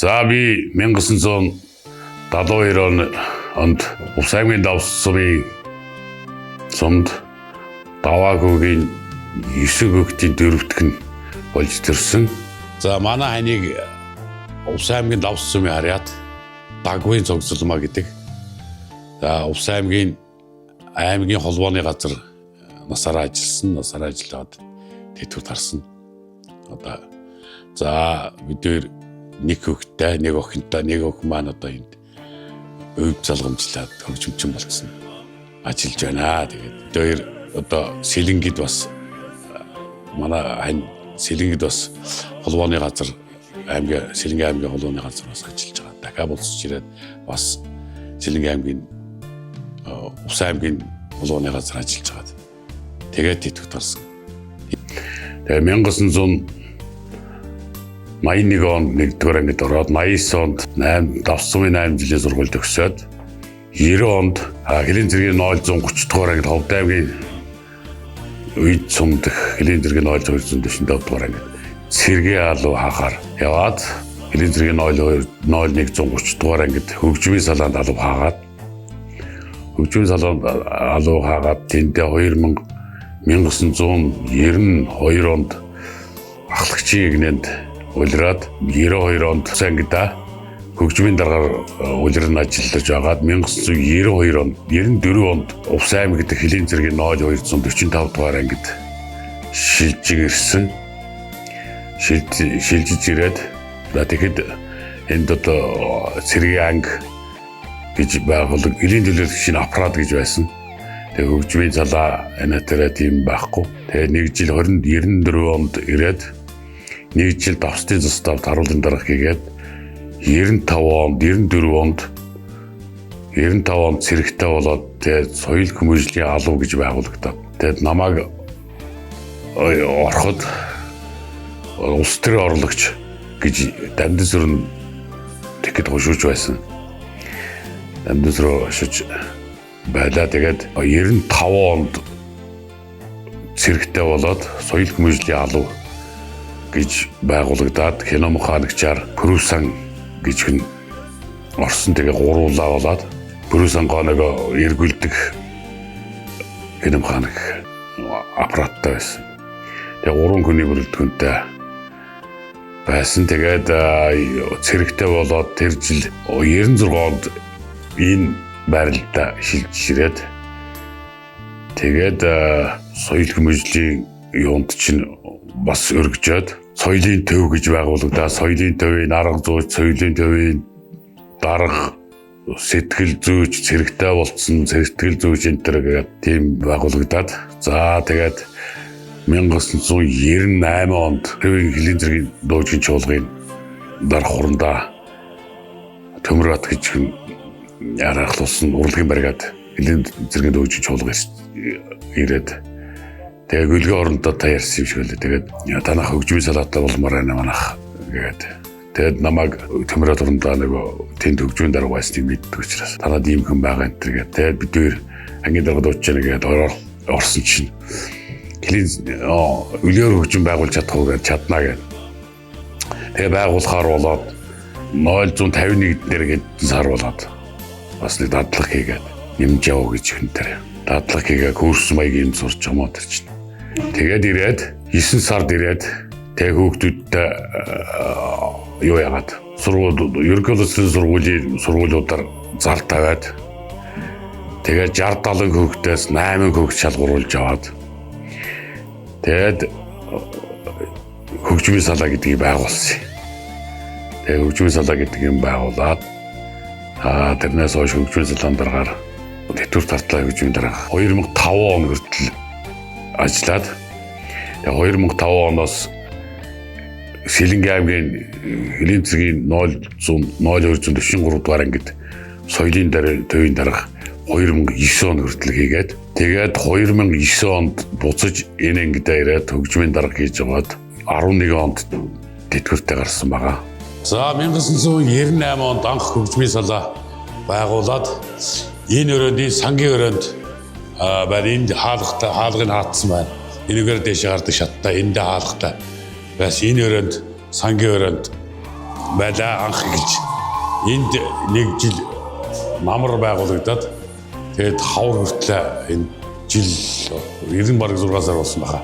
За, би 1972 онд Увс аймгийн Давс сумын сумд Даваагүйгийн 9 хүүхдийн дөрөвдөх нь болж төрсөн. За, манай ханыг Увс аймгийн Давс сумын харьяат Дагвын цогцолмаа гэдэг. За, Увс аймгийн холбооны газар насаараа ажилласан, насаараа ажиллаад тэтгэврт харсан. Одоо за бид хоёр нэг хүүхэдтэй, нэг охинтой, нэг охин маань одоо энд өв залгамжлаад хөгжимчин болцсон. Ажиллаж байна. Тэгээд бид хоёр одоо Сэлэнгэд бас манай хань Сэлэнгэд бас холбооны газар аймгийн Сэлэнгэ аймгийн холбооны газар бас ажиллаж байгаа. Дахиад буцаж ирээд бас Сэлэнгэ аймгийн Увс аймгийн холбооны газар ажиллаж байгаа. Тэгээд тэтгэврт гарсан. Тэгээ 1981 онд нэгдүгээр ангид ороод, 89 онд 8 Давс сумын 8 жилийн сургууль төгсөөд, 90 онд Хэлийн зэргийн 030 дугаар ангид, Ховд аймгийн Үйд сум дэх Хэлийн зэргийн 0247 дугаар ангид цэргийн алуу хаахаар яваад, Хэлийн зэргийн 02 0130 дугаар ангид хөгжмийн салаанд алуу хаагаад, хөгжмийн салаанд алуу хаагаад, тэндээ 1992 онд ахлагчийн эгнээнд улираад, 92 онд ангидаа хөгжмийн даргаар улиран ажиллаж байгаад, 1992 онд, 94 онд Увс аймаг гэдэг Хэлийн зэргийн 0245 дугаар ангид шилжиж ирсэн. Шилжиж ирээд, за, тэгэхэд энд одоо цэргийн анги гэж байгуулаг элийн төлөөлөгчийн аппарат гэж байсан. Тэгээ хөгжмийн салаа энэ тэрэ тийм байхгүй. Тэгээ нэг жил 20 94 онд ирээд нэг жил давстын застав харуулын дарга хийгээд, 95 онд, 94 онд, 95 онд цэрэгтэй болоод, тэгээд соёл хүмүүжлийн алуу гэж байгуулагдаад, тэгээд намайг ороход улс төрийн орлогч гэж Дамдинс өрн тэгэхэд хошууж байсан. Дамдинс рүү хошиж байлаа. Тэгээд 95 онд цэрэгтэй болоод соёл хүмүүжлийн алуу гэж байгуулагдаад, кино механикчаар Пүрүсан гэж хүн орсон. Тэгээ гуруулаа болоод Пүрүсан гоо эргүүлдэг кино механик аппараттай байсан. Тэгээ гурван хүний бүрэлдэхүүнтэй байсан. Тэгээд цэрэгтэй болоод тэр жил 96 онд энэ байралдаа шилжиж ирээд, тэгээд соёл хүмүүжлийн юунд чинь бас өргөжөөд соёлын төв гэж байгуулагдаад, соёлын төвийн арга зүйч, соёлын төвийн дарга, сэтгэл зүйч, цэрэгтэй болцсон сэтгэл зүйч энэ төр гэдэг тийм байгуулагдаад, за, тэгээд 1998 онд төвийн хөлийн зэргийн дуучин чуулгын дарга хурандаа Төмөрбат гэж хүн архалуулсан урлагийн бариад хөлийн зэргийн дуучин чуулга ирээд, тэгээ гөлгөө орондоо та ярьсан юм шиг үлээ. Тэгээд танах хөгжмийн салаатай болмоор байна манах гээд. Тэгээд намайг Төмөрбат орондоо нөгөө тэнд хөгжмийн дарга байсныг мэддэг учраас танад ийм хүн байгаа энэ төр гээд. Тэгээд бид хоёр ангийн дарга дуудаж яана гээд орсон чинь хөлийн өлөөр хөгжим байгуулж чадах уу гэж, чаднаа гээд. Тэгээ байгуулахаар болоод 051 дээр хэдэн сар болоод бас нэг дадлага хийгээд нэмж яв гэж хүн дээр дадлага хийгээ курс маягийн сурч байгаа мó тэр чинь. Тэгээд ирээд 9 сард ирээд тэг хүүхдүүдтэй юу яагаад сургууль ерөнхийлөгчдийн сургуулийн сургуулиудаар зар тавиад, тэгээд 60 70 хүүхдээс 8 хүүхд шалгаруулж аваад, тэгээд хөгжмийн салаа гэдгийг байгуулсан. Тэгээд хөгжмийн салаа гэдэг юм байгуулад, тэрнээс хойш хөгжмийн салаан дараагаар тэтгэвэр тартлаа хөгжмийн дараа 2005 он хүртэл ажиллаад, тэгээд 2005 оноос Сэлэнгэ аймгийн Хөлийн цэргийн 0 0243 дугаар ангид соёлын дараа төвийн дарга 2009 он хүртэл хийгээд, тэгээд 2009 онд буцаж энэ ангидаа ирээд хөгжмийн дарга хийж байгаад 11 онд тэтгэвртэй гарсан байгаа. За, 1998 онд анх хөгжмийн салаа байгуулад энэ өрөөний сангийн өрөөнд байна. Энд хаалгатай, хаалгыг хаатсан байна. Энэгээр дээш гардаг шаттай, эндээ хаалгатай. Бас энэ өрөөнд, сангийн өрөөнд байлаа анх эхэлж. Энд нэг жил намар байгуулагдаад тэгээд хавар хүртлээ энэ жил 90 бараг 6 сар болсон баха.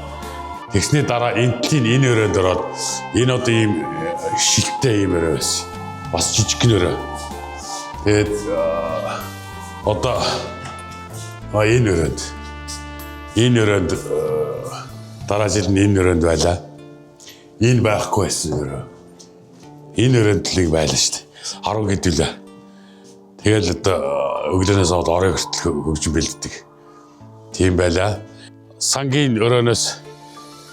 Тэгсний дараа энтлийн энэ өрөөнд ороод энэ одоо ийм шилтэй ийм өрөө байсан. Бас жижигхэн өрөө. Тэгээд одоо энэ өрөөнд энэ өрөөнд дараа жил нь энэ өрөөнд байлаа. Энэ байхгүй байсан өрөө. Энэ өрөөнд л байлаа шүү дээ. 10 хэдүүлээ. Тэгэл одоо өглөөнөөс аваад орой хүртэл хөгжим бэлддэг. Тийм байлаа. Сангийн өрөөнөөс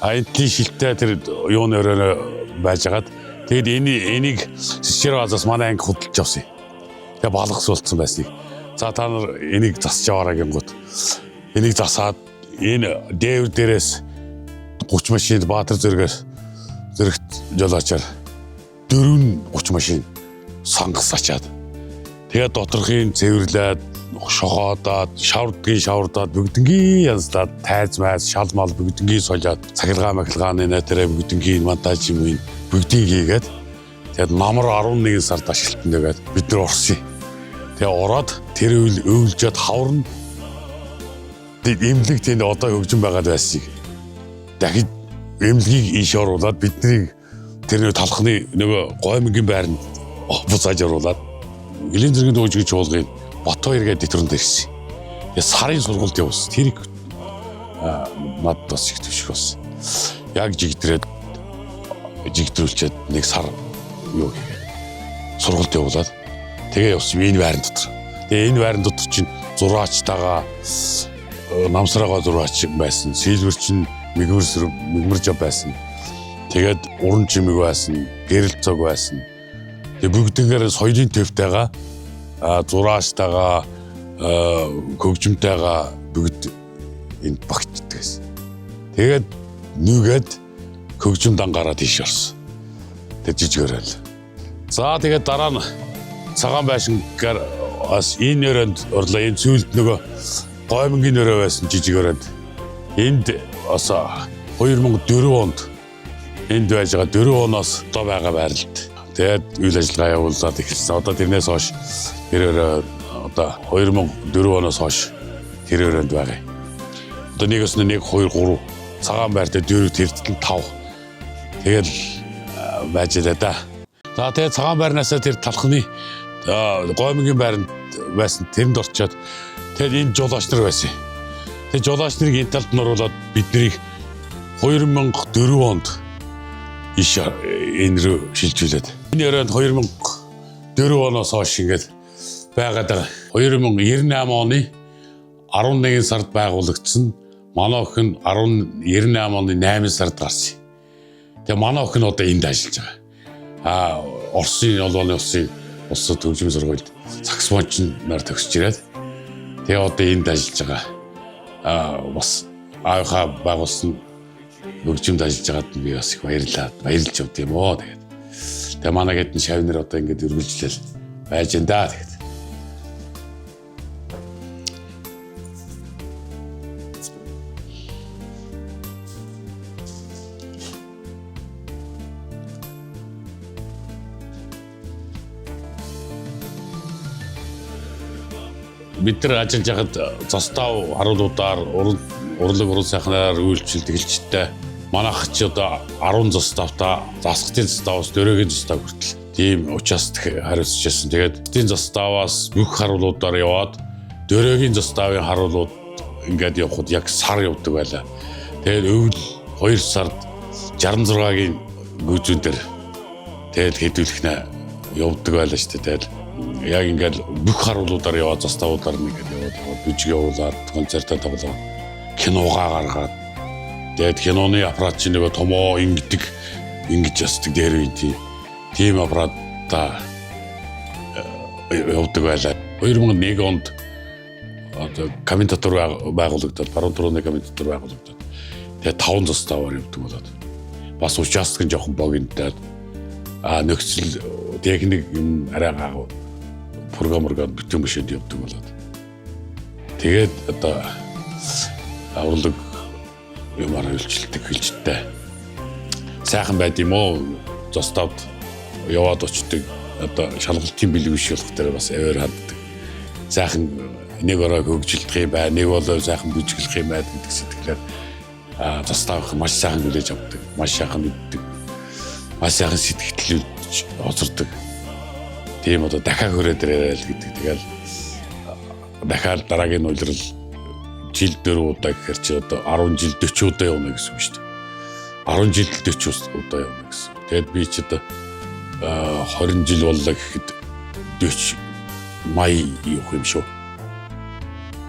энтлийн шилтэй тэр юуны өрөөнөө байжгаад тэгээд энийг Сичервазаас манай анги худалдаж авсан. Тэгээ балгас болцсон байсныг. За та нар энийг засч яваарай гингут. Энийг засаад энэ дээвэр дээрээс 30 машин Баатар зэрэгээс зэрэгт жолоочаар 4 30 машин сангас ачаад тэгээд доторхын цэвэрлээд шохоодоод шаврдгийн шаврдаад бүгднгийн янзлаад тайз майз шал мал бүгднгийн солиод цахилгаан махилгааны нэтэрэ бүгднгийн монтаж юм энэ бүгдийг хийгээд тэгээд намар 11 сард ашиглалтанд өгөөд бид нар орсон. Тэгээ ороод тэр үйл өвлжөөд хаварна эмнэлэг тэнд одоо хөгжин байгаад байсныг дахид эмнэлгийг ийш оруулаад бидний тэр нэг талхны нөгөө гоймонгийн байранд буцааж оруулаад Гүлийн зэргийн дүүжгийн чуулгын Батбаяр гэдэг тэрэнд ирсэн. Тэгээ сарын сургуульд явсан. Тэр их надад бас их төвших болсон. Яг жигдрээд жигдрүүлчихэд нэг сар юу хийгээд сургуульд явуулаад тэгээ явсан энэ байран дотор. Тэгээ энэ байран дотор чинь зураачтайгаа намсраага зураач байсан. Силвер чинь мэгмэр жав байсан. Тэгээд уран чимэг байсан, гэрэл цог байсан. Тэгээ бүгднгээр соёлын төвтэйгээ зураачтайгаа хөгжимтэйгээ бүгд энд багтдаг байсан. Тэгээд нүгэд хөгжим дангараа тийш орсон. Тэр жижиг өрөөл. За тэгээд дараа нь цагаан байшингаар бас энэ өрөөнд орлоо. Энэ зүйлд нөгөө гоймонгийн өрөө байсан жижиг өрөөнд. Энд бас 2004 онд энд байж байгаа 4 оноос одоо байгаа байралд. Тэгээд үйл ажиллагаа явуулаад эхэлсэн. Одоо тэрнээс хойш тэр өрөө одоо 2004 оноос хойш тэр өрөөнд байгаа. Одоо нэг өснө 1 2 3 цагаан байртай 4 тэртэл 5. Тэгэл байж лээ да. За тэгээд цагаан байрнаасаа тэр талхны гоймонгийн байранд байсан тэрэнд орчоод тэгээд энэ жолооч нар байсан. Тэгээд жолооч нарыг энэ талд нуруулаад биднийг 2004 онд иш энэ рүү шилжүүлээд. Энэ өрөөнд 2004 оноос хойш ингээд байгаад байгаа. 2098 оны 11 сард байгуулагдсан. Манай охин 98 оны 8 сард гарсан. Тэгээ манай охин одоо энд ажиллаж байгаа. А Оросын холбооны улсын улсад хөгжмийн сургуульд саксофонч нар төгсөж ирээд тэгээ одоо энд ажиллаж байгаа. А бас аавынхаа байгуулсан хөгжимд ажиллаж байгаад би бас их баярлаад баярлж явд юм оо тэгээд. Тэгээ манай гэдэн шавнар одоо ингээд үргэлжлэл байж энэ да тэгээд. Бид нар ажиллаж байхад застав харуулуудаар урлаг уран сайхнаар үйлчилдэг хэлчтэй. Манайх ч одоо 10 заставта засгтын заставаас дөрөгийн застав хүртэл тийм участок хариуцж байсан. Тэгээд тийм заставаас бүх харуулуудаар яваад дөрөгийн заставын харуулууд ингээд явхад яг сар явдаг байлаа. Тэгээд өвөл 2 сард 66-гийн гүйцүүн дээр тэгээд хэдүүлэхнэ явдаг байлаа шүү дээ. Тэгээд яг ингээд бүх харуулуудаар яваад заставуудаар нь ингээд яваад яваад бүжиг явуулаад концертаа тоглоод киногаа гаргаад тэгээд киноны аппарат чинь нөгөө томоо ингэдэг ингэж ясдаг дээр үе тийм аппаратаа явдаг байлаа. 2001 онд одоо комментатор байгуулагдаад баруун турууны комментатор байгуулагдаад тэгээд 5 заставаар явдаг болоод бас участок нь жоохон богинотоод нөхцөл техник юм арай гаагүй программергаар бүтэн машинд явдаг болоод тэгээд одоо урлаг юмар үйлчлдэг хэлжтэй сайхан байд юм уу заставд Яваад очдөг. Одоо шалгалтын бэлэг биш болох дээр бас аваар ханддаг. Сайхан нэг орой хөгжилдөх юм байна, нэг болоо сайхан бүжиглэх юм байна гэдэг сэтгэлээр заставх маш сайхан хүлээж авдаг, маш сайхан мэддэг, маш сайхан сэтгэлдэж хоцордог. Тийм одоо дахиад хүрээ дээр яриа л гэдэг. Тэгэл дахиад дараагийн улирал жил 4 удаа гэхэр чи одоо 10 жил 40 удаа явна гэсэн үг шүү дээ. 10 жил 40 удаа явна гэсэн. Тэгэд би чи одоо 20 жил боллоо гэхэд 40 80 явах юм шүү.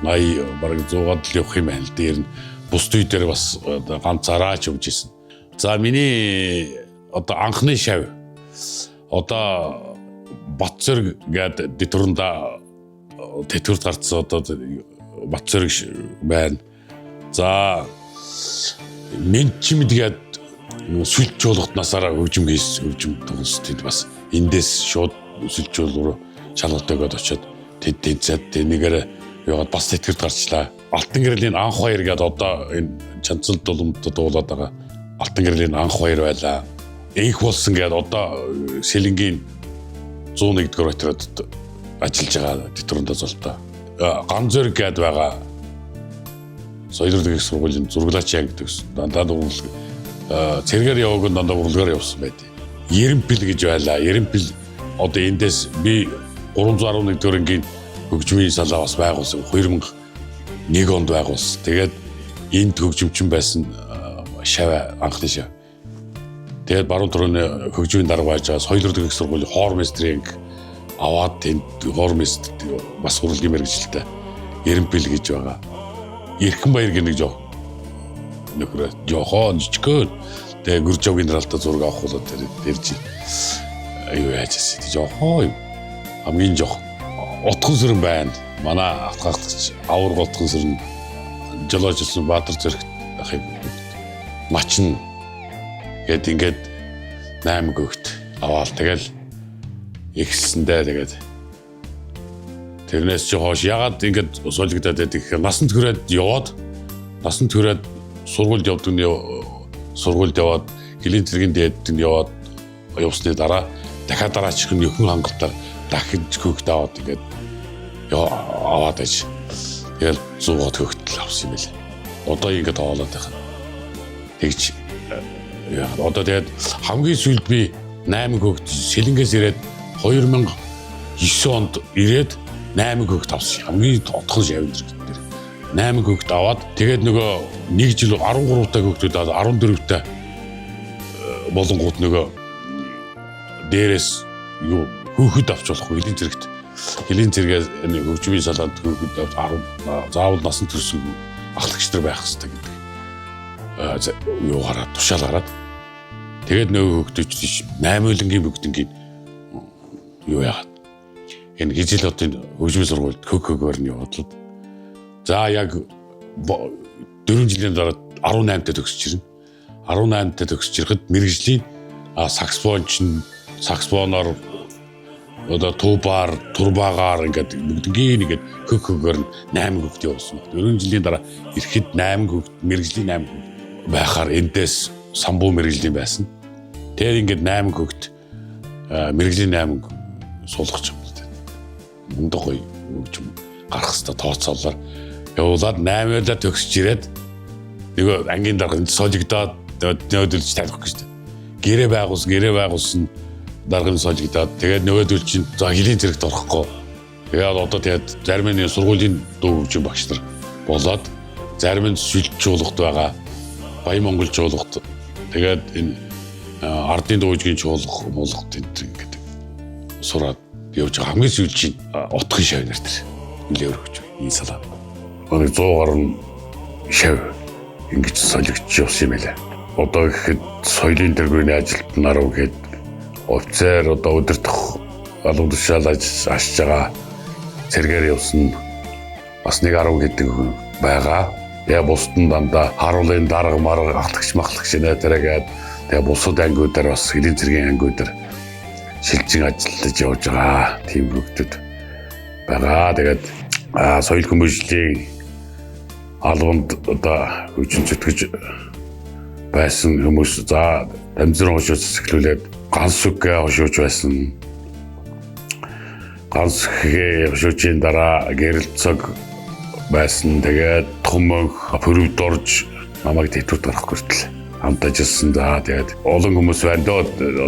80 бараг 100-аад л явах юм байна л дээр нь бус үе дээр бас ганцаараа ч явж исэн. За миний одоо анхны шав одоо Батцэрэг гээд тэтгэврэнда тэтгэврт гарцсан одоо Батцэрэг байна. За Мэнчимд гээд сүлж чуулгад насаараа хөгжим хийс хөгжим тоглосон. Тэд бас эндээс шууд сүлж чуулга руу шалгалт өгөөд очиод тэд тэнцээд тэрнийгээр яваад бас тэтгэврт гарчлаа. Алтан гэрлийн анх хоёр гээд одоо энэ Чанцал дуламд дуулаад байгаа Алтан гэрлийн анх хоёр байлаа. Энх болсон гээд одоо Сэлэнгийн 101-р отрядд ажиллаж байгаа тэтгэврэндээ золтой. Ганзөрг гээд байгаа Соёл их сургуулийн зурглаач анги гэдэг дандаа урлаг цэргээр яваагүй дандаа урлагаар явсан байт. Ерэмпил гэж байлаа. Ерэмпил одоо эндээс би 311 дэх ангийн хөгжмийн салаа бас байгуулсан. 2001 онд байгуулсан. Тэгээд энд хөгжимчин байсан шав анхны шав. Тэгээд баруун түрүүний хөгжмийн дарга байж байгаа Соёл их сургуулийн хорместрийн анги аваад тэнд хорместр бас урлагийн мэргэжилтэй Ерэмпил гэж байгаа. Эрхэн баяр гэх нэг жоох нөхрөө жохон жижигхэн тэгээ Гүржав генералтай зураг авах болоод тэр жил аюу яаж ирсэн жохон юм хамгийн жоох утхан сүрэн байна. Манай атгаагч аварга утхан сүрэн жолоожсэн Баатар зэрэгт ахыг мачин гэд ингээд 8 гөгт аваал тэгэл ихсэндээ тэгээд тэрнээс чи хоош ягаад ингээд суулгадаад байдаг гэхээр насанд хүрээд яваад насанд хүрээд сургуульд явдаг нь сургуульд яваад хөлийн цэргийн дээд нь яваад явсны дараа дахиад дараачих нь өхөн хангалтаар дахиж хөгт аваад ингээд аваад аж тэгэл 100 хөгтөл авсан юм байл. Одоо ингээд тоолоод байх. Тэгж одоо тэгээд хамгийн сүүлд би 8 хөгт Сэлэнгээс ирээд 2009 онд ирээд 8 хөгт авсан. Хамгийн отхон шавь зэрэг дээр 8 хөгт аваад тэгээд нөгөө нэг жил 13 та хөгтүүд 14 та болонгууд нөгөө дээрээс юу хөөхөд авч болохгүй хөлийн зэрэгт хөлийн зэрэгээс хөгжмийн салаанд хөөхөд авч 10 заавал насан турш ахлагч нар байх хэрэгтэй гэдэг юу гараад тушаал гараад тэгээд нөгөө хөгтөж 8 уйлангийн бүгднгийн юу яагаад энэ Гизэл хотын хөгжмийн сургуульд хөгөөр нь явуулаад за яг 4 жилийн дараа 18-д төгсөж ирнэ. 18-д төгсөж ирэхэд мэрэгжлийн саксофон чинь саксофоноор одоо тубаар, турбагаар ингээд бүгднгийн ингээд хөгөөр нь 8 хөгт явуулсан. 4 жилийн дараа ирэхэд 8 хөгт мэрэгжлийн 8 хөгт байхаар эндээс самбуу мэрэгжлийн байсан. Тэгээд ингээд 8 хөгт мэрэгжлийн 8 суулгах юм л дээ. Мундаг гоё хөгжим гарах хэвээр тооцоолоор явуулаад 8-аад төгсөж ирээд нөгөө ангийн дарга сожигдоод нөөдөлж танихгүй шүү дээ. Гэрээ байгуулсан даргын сожигдоод тэгээд нөөдөл чинь за хөлийн зэрэгт орохгүй. Тэгээд одоо тэгээд зарим нь сургуулийн дуу хөгжим багш нар болоод зарим нь сүлж чуулгад байгаа. Баян Монгол чуулгад тэгээд энэ ардын дуу хөгжмийн чуулга молго тэнд ингээд сураад явж байгаа. Хамгийн сүүлчийн утгын шав нар тэр нэлээ өргөж энэ салаа. Нэг 100 гаруй шав ингэж солигдож явсан юм байлаа. Одоо гэхэд соёлын тэргүүний ажилт нар гээд офицер одоо өдөртөх албан тушаал ашиж байгаа цэргээр явсан бас нэг 10 гэдэг байгаа. Тэгээ бусд нь дандаа харуулын дарга марга ахлагч махлагч нэ тэргээд тэгээ бусад ангиудаар бас хөлийн цэргийн ангиудаар шилжин ажиллаж явж байгаа тийм хөгдөд байгаа. Тэгээд соёл хүмүүжлийн албанд одоо хөгжин зүтгэж байсан хүмүүс за дамжиран хошоос эхлүүлээд Гансүкээ хошууч байсан. Гансүкээ хошуучийн дараа гэрэлцэг байсан. Тэгээд Түмөнх Пүрв дорж намайг тэтгэврт гарах хүртэл хамт ажилласан. За тэгээд олон хүмүүс байна дөө.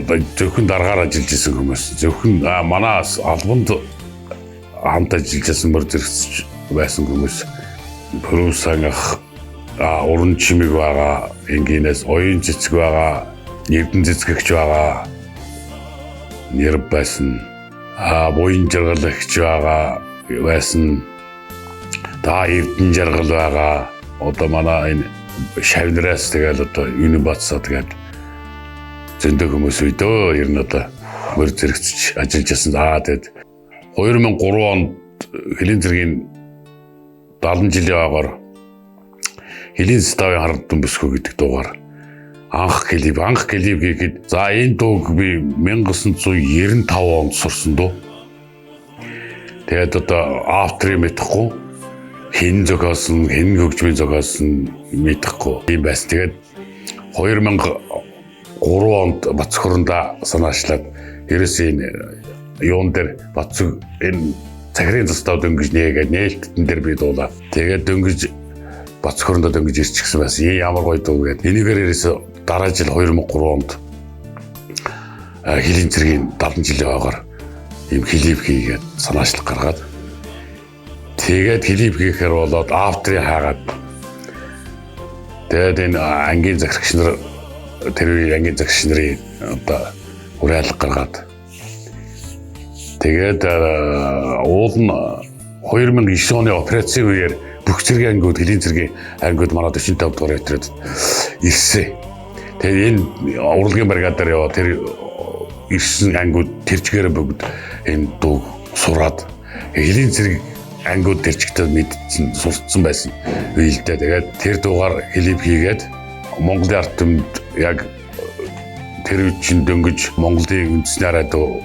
Одоо зөвхөн даргаар ажиллаж исэн хүмүүс. Зөвхөн манай албанд хамт ажиллаж исэн мөр зэрэгцэж байсан хүмүүс. Пүрв сангах уран чимэг байгаа, энгийнээс оюун цэцэг байгаа, эрдэн цэцгэгч байгаа, нэр байсан. Буян жаргал эгч байгаа байсан. Та эрдэн жаргал байгаа. Одоо манай энэ шавнараас тэгэл одоо юуны бацсаа тэгээд зөндөө хүмүүс үе дөө. Ер нь одоо мөр зэрэгцэж ажиллаж байсан. За тэгээд 2003 онд хөлийн зэргийн 70 жилийн ойгоор Хөлийн ставын харандан бүсгүй гэдэг дуугаар анх клип гэхэд за энэ дууг би 1995 онд сурсан дуу. Тэгээд одоо авторыг мэдэхгүй, хэн зохиосон, хэн хөгжмийн зохиосон мэдэхгүй юм байсан. Тэгээд 2003 онд Бацхуранда санаачлаад ерөөс энэ юун дээр Бацэг энэ цахирын застав дөнгөж нээгээд нээлтэн дээр би дуулаад тэгээд дөнгөж Бацхуранда дөнгөж ирчихсэн байсан. Ямар гоё дуу гээд энийгээр ерөөс дараа жил 2003 онд хөлийн цэргийн 70 жилийн ойгоор ийм клип хийгээд санаачлаг гаргаад тэгээд клип хийхээр болоод авторыг хаагаад тэгээд энэ ангийн захирагч нар тэр үеийн ангийн захирагч нарын одоо уриалга гаргаад тэгээд уул нь 2009 оны операцийн үеэр бүх зэргийн ангиуд, хөлийн цэргийн ангиуд манай 45 дугаар отряд ирсэн. Тэгээд энэ урлагийн бригадаар яваа тэр ирсэн ангиуд тэр чигээр бүгд энэ дууг сураад хөлийн цэрэг ангиуд тэр чигтээ мэдсэн, сурцсан байсан үе л дээ. Тэгээд тэр дуугаар клип хийгээд Монголын ард түмэнд яг тэр үе чинь дөнгөж Монголын үндэсний радио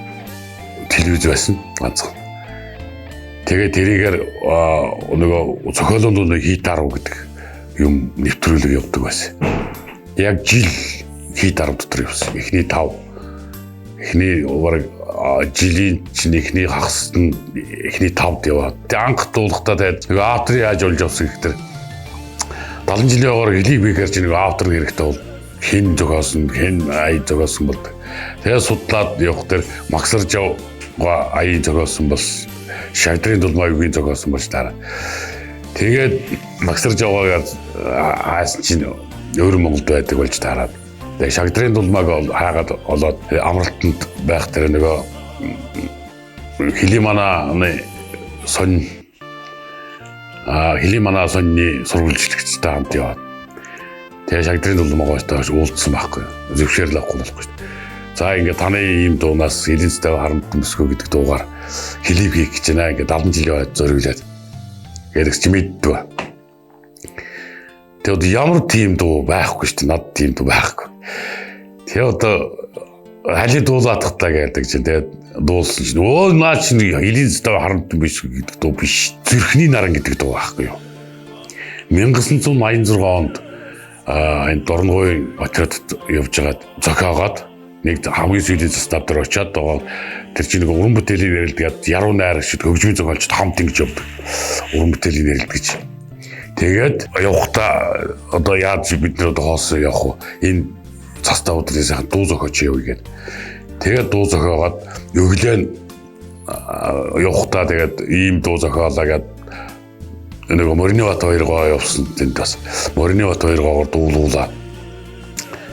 телевиз байсан ганцхан. Тэгээд тэрийгээр нөгөө зохиолын дунд хит 10 гэдэг юм нэвтрүүлэг явдаг байсан. Яг жил хит 10 дотор явсан. Эхний 5. Эхний бараг жилийн чинь эхний хагас нь эхний 5-д яваад. Тэгээд анх дуулахдаа тэгээд нөгөө авторыг яаж олж авсан гэхээр 70 жилийн ойгоор клип хийхээр чинь нөгөө автор хэрэгтэй бол хэн зохиосон, хэн ая зохиосон бол. Тэгээд судлаад явах дээр Максар жав аяын зохиосон бол Шагдрын дулмаа югийн зохиосон болж таараа. Тэгээд Максар жаваагаар хаасан чинь өөр Монголд байдаг болж таараад. Тэгээд Шагдрын дулмааг хаагаад олоод амралтанд байх тэр нөгөө хөлийн манааны сонь хөлийн манай соньны сурвалжлагчтай хамт яваад. Тэгээд Шагдрын дулмаагаа уулзсан байхгүй. Зөвшөөрөл авахгүй болохгүй шүү дээ. За ингээд таны ийм дуунаас хөлийн ставын харамт бүсгүй гэдэг дуугаар клип хийх гэж байна. Ингээд 70 жилийн ойд зориулаад гэдэг чи мэддэг. Тэгээд ямар тийм дуу байхгүй шүү дээ. Над тийм дуу байхгүй. Тэгээд одоо хали дуулаадахтаа гэдэг чинь тэгээд дуулсан чинь өө наа чинь хөлийн ставын харамт бүсгүй гэдэг дуу биш. Зүрхний наран гэдэг дуу байхгүй юу. 1986 онд энэ Дорногуйн отрядд явж байгаад зохиогоод нэг хамгийн сүүлийн застав дээр очиад байгаа тэр чинь нэг уран бүтээлийн нэрлэдэг яруу найр шиг хөгжмийн зохиолчд хамт ингэж явдаг. Уран бүтээлийн нэрлэдэг гэж. Тэгээд явахдаа одоо яаж бид нар одоо хоосон явах вэ? Энэ заставуудын сайхан дуу зохиоч явъя гээд. Тэгээд дуу зохиогоод өглөө нь явахдаа тэгээд ийм дуу зохиолаа гээд нөгөө Морины бат хоёр гоо явсан тэнд бас Морины бат хоёр гоогоор дуулуулаад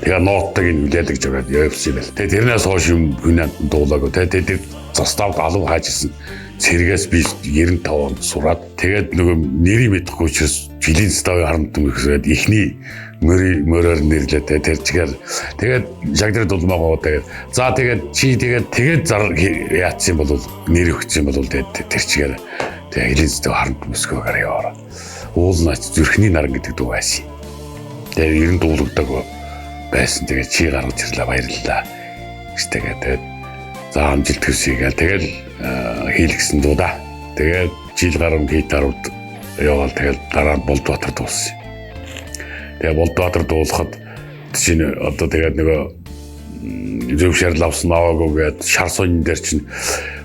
тэгээ ноотыг нь хүлээлгэж өгөөд явсан юм байл. Тэгээ тэрнээс хойш юм хүн амтан дуулаагүй. Тэгээ тэр заставд алуу хаажсэн цэргээс би 95 онд сураад тэгээд нөгөө нэрийг мэдэхгүй учраас жилийн ставын харамтан гэхсээд эхний мөрөөр нэрлээ тэр чигээр тэгээд Шагдрын дулмаагаа тэгээд за тэгээд чи тэгээд зар яатсан бол нэр өгсөн бол тэгээд тэр чигээр тэгээд хөлийн ставын харамтан бүсгүйгээр яваараа. Уул наач зүрхний наран гэдэг дуу байсан. Тэгээд ер нь дуулагддаг байсан. Тэгээд чи гаргаж ирлээ баярлалаа. Гэж тэгээд за амжилт хүсье гээл тэгэл хийлгсэн дуу да. Тэгээд жил гаруй гитарууд яваал тэгэл дараа нь Болдбаатар дуулсан. Тэгээ Болдбаатар дуулахад чинь одоо тэгээд нөгөө Зөв шарил авсан аваагүй гээд шар сонин дээр чинь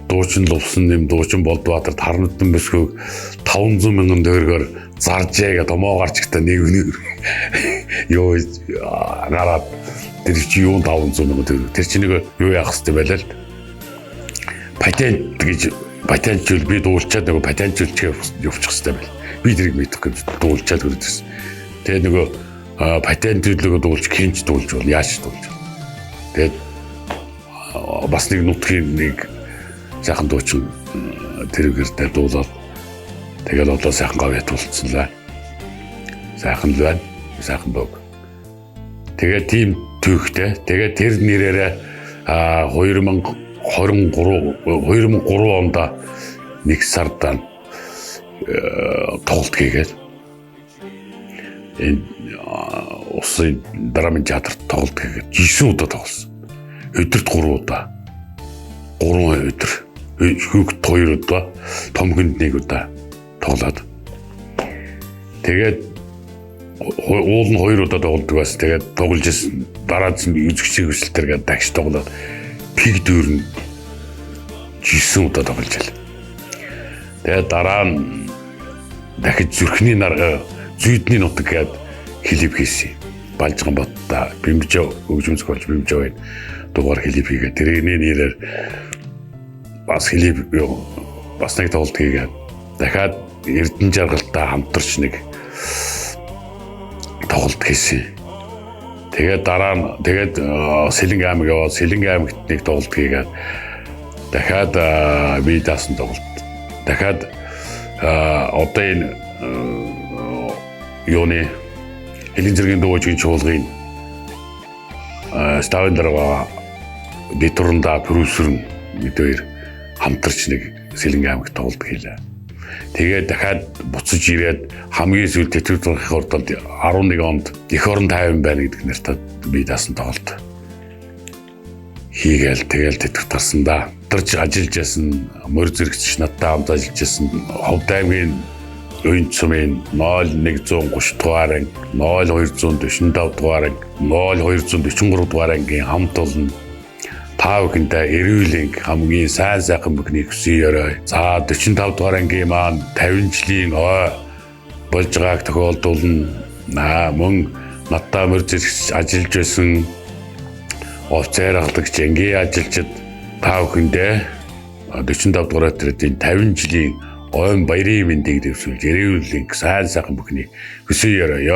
дуучин лувсан нэм дуучин Болдбаатар тарнатан бүсгүйг 500 мянган төгрөгөөр заржээ гэж томоо гарч ихтэй нэг нэг юу гараад тэр чи юу 500 мянган төгрөг тэр чи нэг юу яах хэвтэй байлаа л патент гэж патентжүүл би дуулчаад нөгөө патентжүүлчихээ явуучих хэвтэй байл. Би тэрийг мэдэхгүй дуулчаад хүрээд ирсэн. Тэгээ нөгөө патентжүүлэгөө дуулж хинч дуулж бол яаж дуулж. Тэгээд бас нэг нутгийн нэг сайхан дуучин тэрэгэртэй дуулаад тэгэл одоо сайхан говь ятулцсан л байна. Сайхан л байна. Сайхан дууг. Тэгээд тийм түүхтэй. Тэгээд тэр нэрээрээ 2023 2003 онд нэг сард тоглолт хийгээд энэ усын драмын театрт тоглолт хийгээд 9 удаа тоглосон. Өдөрт 3 удаа. 3 өдөр. Хүүхэд 2 удаа, том хүнд 1 удаа тоглоод. Тэгээд уул нь 2 удаа тоглодог бас. Тэгээд тоглож исэн дараа нь үзэгчийн хүсэлтээр гээд дагш тоглоод пиг дүүрн 9 удаа тоглож байл. Тэгээд дараа нь дахиж зүрхний нар зүйдний нутаг гээд клип хийсэн. Балжган батта бимжөө хөгжим зохиолч бимжөө дугаар клип хийгээд тэрний нэрээр бас клип бас нэг тоглолт хийгээд дахиад Эрдэнэ жаргалтай хамтарч нэг тоглолт хийсэн. Тэгээд дараа нь тэгээд Сэлэнг аймаг яваад Сэлэнг аймагт нэг тоглолт хийгээд дахиад бие даасан тоглолт. Дахиад одоо энэ юуны Хилийн зэргийн дуугийн чуулгын ставын дарга Дитуранда продюсер нь бид хоёр хамтарч нэг Сэлэнг аймагт тоглолт хийлээ. Тэгээд дахиад буцаж ирээд хамгийн сүүлд тэтгэвэр зургийн хордолд 11 онд эх орон тайван байна гэдэг нэртэй бие даасан тоглолт хийгээл тэгэл тэтгэвэр тарсан да. Тарж ажиллаж байсан морь зэрэгч надтай хамт ажиллаж байсан Ховд аймгийн Уян сумын 0130 дугаар анги, 0245 дугаар анги, 0243 дугаар ангийн хамт олон та бүхэндээ эрүүл хамгийн сайн сайхан бүхнийг хүсье ёрой. За 45 дугаар ангийн маань 50 жилийн ой болж байгааг тохиолдуулна. Мөн надтай морь зэрэгч ажиллаж байсан офицер ахлагч ангийн ажилчид та бүхэндээ 45 дугаар отрядын 50 жилийн ойн баярын мэндийг дэвсүүлж эрүүл сайн сайхан бүхнийг хүсье ёрой.